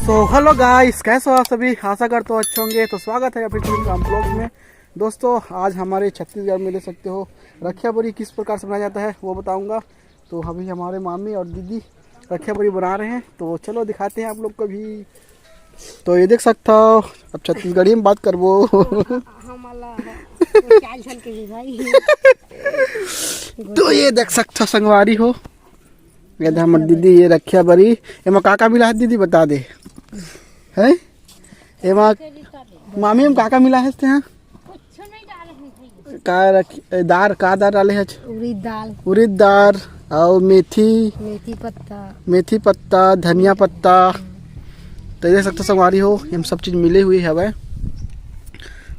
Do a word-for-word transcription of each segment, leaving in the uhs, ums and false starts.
तो हेलो गाइस, कैसे हो आप सभी? आशा करता हूँ अच्छे होंगे। तो स्वागत है फिर से राम ब्लॉग में। दोस्तों, आज हमारे छत्तीसगढ़ में देख सकते हो रखिया बरी किस प्रकार से बनाया जाता है, वो बताऊंगा। तो अभी हमारे मामी और दीदी रखिया बरी बना रहे हैं, तो चलो दिखाते हैं आप लोग को भी। तो ये देख सकता हो, अब छत्तीसगढ़ी में बात करबो। हमला है। वो चाल चल के भी भाई। तो ये देख सकता हो संगवारी हो, ये दे हमर दीदी, ये रखिया बरी। एमा का का मिला है दीदी, बता दे। है एमा मामी, एमा का का मिला है तेहा? का रख, ए, दार, का दार डाले है? उड़ीद दाल। उड़ीद दार, और मेथी, मेथी पत्ता। मेथी पत्ता, धनिया पत्ता। तो ये देख सकते हो संगवारी हो, हम सब चीज मिले हुए हवे।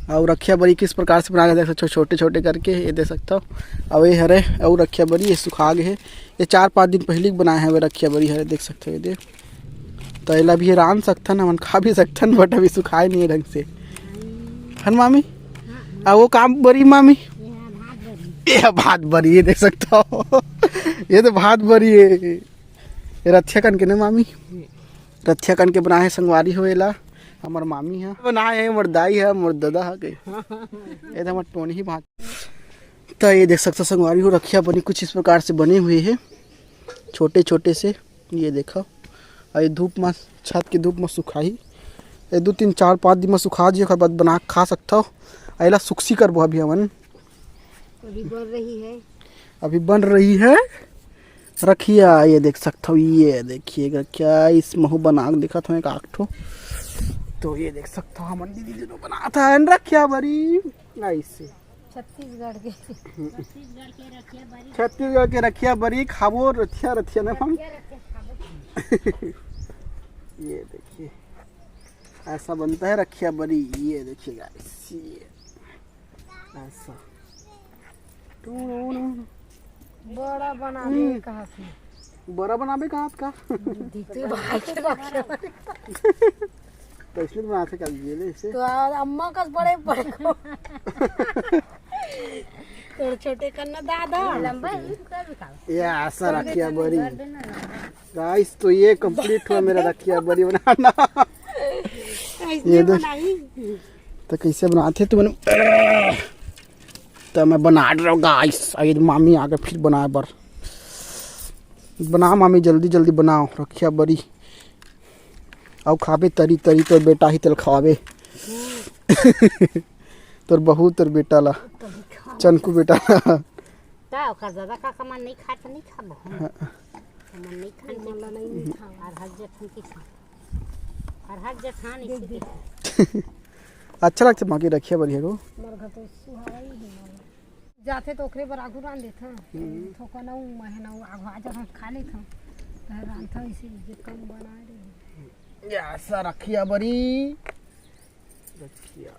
और रखिया बरी किस प्रकार से बना के देख सकते हो, छोटे छोटे करके ये देख सकते हो। और ये हरे और रखिया बरी, ये सुखा गए है। ये चार पाँच दिन पहले बनाए हवे रखिया बरी हरे, देख सकते हो। ये देख, तो एला भी रांध सकथन, हमन खा भी सकथन, but अभी सुखाए नहीं है ढंग से। हन मामी? आ वो काम बरी मामी? ये भात बरी, ये देख सकता हो। ये तो भात बरी है। ये रथिया कन के ने मामी? रथिया कन के बनाए है संगवारी हो एला। हमर मामी है बनाए है, मोर दाई है, मोर दादा है के। ये तो हमर टोनी ही भात। तो ये देख सकता संगवारी हो, रखिया बरी कुछ इस प्रकार से बने हुए है, छोटे छोटे से। ये देखो, और ये धूप में, छत की धूप में सुखाही। ये दो तीन चार पाँच दिन में सुखा जी, ओकर बाद बना के खा सकता हो। एला सुक्सी करबो अभी हमन। अभी बन रही है। अभी बन रही है रखिया। ये देख सकता हो, ये देखिएगा क्या, इस महू बना के दिखा था एक आठ ठो। तो ये देख सकता हो, हमन दीदी दोनों बनात हन रखिया बरी। ऐसे छत्तीसगढ़ के। छत्तीसगढ़ के रखिया बरी खाबो, रथिया रथिया ना हम। ये देखिए, ऐसा बनता है रखिया बरी। ये देखिए गाइस, ये ऐसा। बड़ा बनाबे हम्म। कहा थी। बड़ा बनाबे कहा का? दीदी भाई के रखिया बरी। तो इसलिए बनाते कर दिए ले इसे। तो आ, अम्मा कस बड़े बड़े को। तोर छोटे कन्ना दादा। लंबा है, इसको क्या दिखाओ? ये ऐसा रखिया बरी। गाइस, तो ये कंप्लीट हुआ मेरा रखिया बरी बनाना। ऐसे ये दे। बनाई। तो कैसे बनाते तू बन-, तो मैं बना रहा हूँ गाइस। अभी मामी आके फिर बनाए बर। बना मामी, जल्दी जल्दी बनाओ रखिया बरी। अउ खाबे तरी तरी, तोर बेटा ही तेल खवाबे। तोर बहू, तोर बेटा ला, चनकू बेटा ला। का ओकर दादा का कमन नहीं खात, नहीं खाबो हम। हाँ। कमन नहीं खान के। और हर जठन की खा। और हर जठान इसी के खा। अच्छा लगथे बाकी रखिया बरी है को। मोर घर तो सुहावा ही है। जाथे तो ओकरे बर आगू रांध देथन। हम्म। थोकन अउ महन अउ आगू आ जाथन, खा लेथन। त रांधथन इसे जे कम बनाए रहे। या सा रखिया बरी। रखिया।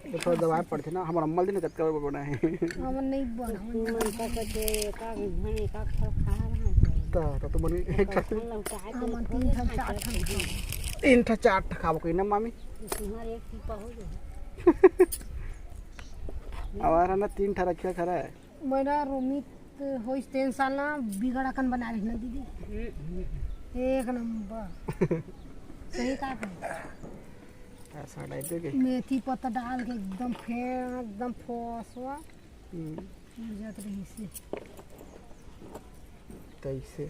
ये थोड़ा दबाए पड़थे ना, हमर अम्मा ल दिन कतका बार बनाए हे। हमन नहीं बनावन। तुमन का कथे, का घन, का खा, खा रहा है। त, त तुमन एक ठन हमन तीन ठन, चार ठन खाबो। तीन ठन, चार ठन खाबो कही ना मामी? तुम्हारे एक टीपा हो जाए। हमारा ना तीन ठन रखिया खरा है। मेरा रोमित होइस तेन साल ना बिगड़ अकन बना रही ना दीदी। एक नंबर। सही का कहे? ऐसा टाइप के। मेथी पत्ता डाल के एकदम फेंक, एकदम फोसवा। हम्म। उड़ जात रही से। तैसे।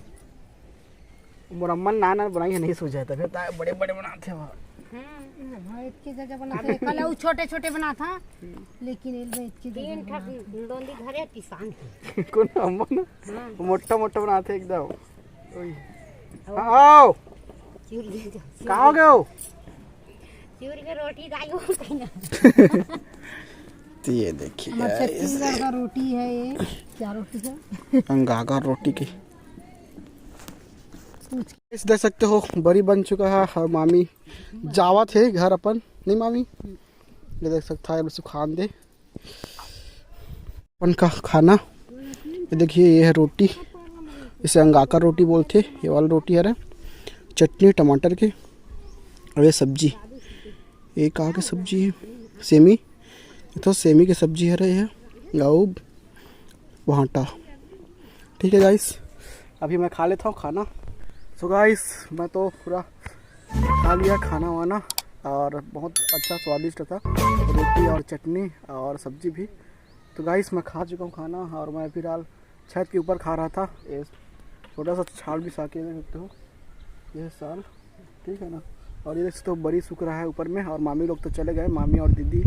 मोर अम्मा नान नान बनाई है, नहीं सूझाय, तभे त बड़े बड़े बनाथे वो। हम्म। हाँ, इतके जगह बनाथे। कल वो छोटे छोटे बनाथा, हम्म। लेकिन एल में इतके जगह तीन ठक बनाथे। डोंदी घरे पिसान है। कौन अम्मा ना? हाँ। मोटा मोटा बनाथे एकदम। ओए। हाँ। हाँ, आओ। चूर ले जाओ। कहाँ हो गए हो? चूर के रोटी खाई हो कहीं ना। तो ये देखिए हमारे guys। छत्तीसगढ़ का रोटी है ये। क्या रोटी है? अंगाकर रोटी की। पूछ। इस देख सकते हो, बरी बन चुका है और मामी जावत है घर अपन, नहीं मामी? ये देख सकता है, सुखान दे अपन का खाना। ये देखिए, ये है रोटी, इसे अंगाकर रोटी बोलते, ये वाला रोटी है रे, चटनी टमाटर के, और ये सब्जी, ये कहाँ की सब्जी है? सेमी, ये तो सेमी की सब्जी है रे, ये अउ भांटा। ठीक है गाइस, अभी मैं खा लेता हूँ खाना। सो गाइस, मैं तो पूरा खा लिया खाना वाना और बहुत अच्छा स्वादिष्ट था, रोटी और चटनी और सब्जी भी। तो गाइस, मैं खा चुका हूँ खाना और मैं फिलहाल छत के ऊपर खा रहा था। ये छोटा सा छाल भी साके देख सकते हो, ये साल, ठीक है ना। और ये देख सकते हो, बरी सूख रहा है ऊपर में और मामी लोग तो चले गए, मामी और दीदी।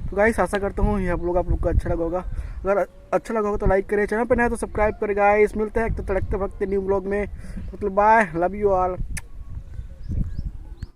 तो गाइस, आशा करता हूँ ये आप लोग, आप लोग को अच्छा लगा होगा। अगर अच्छा लगा होगा तो लाइक करें, चैनल पर नया तो सब्सक्राइब करें गाइस। मिलते हैं एक तो तड़कते भड़कते न्यू ब्लॉग में। मतलब, बाय, लव यू ऑल।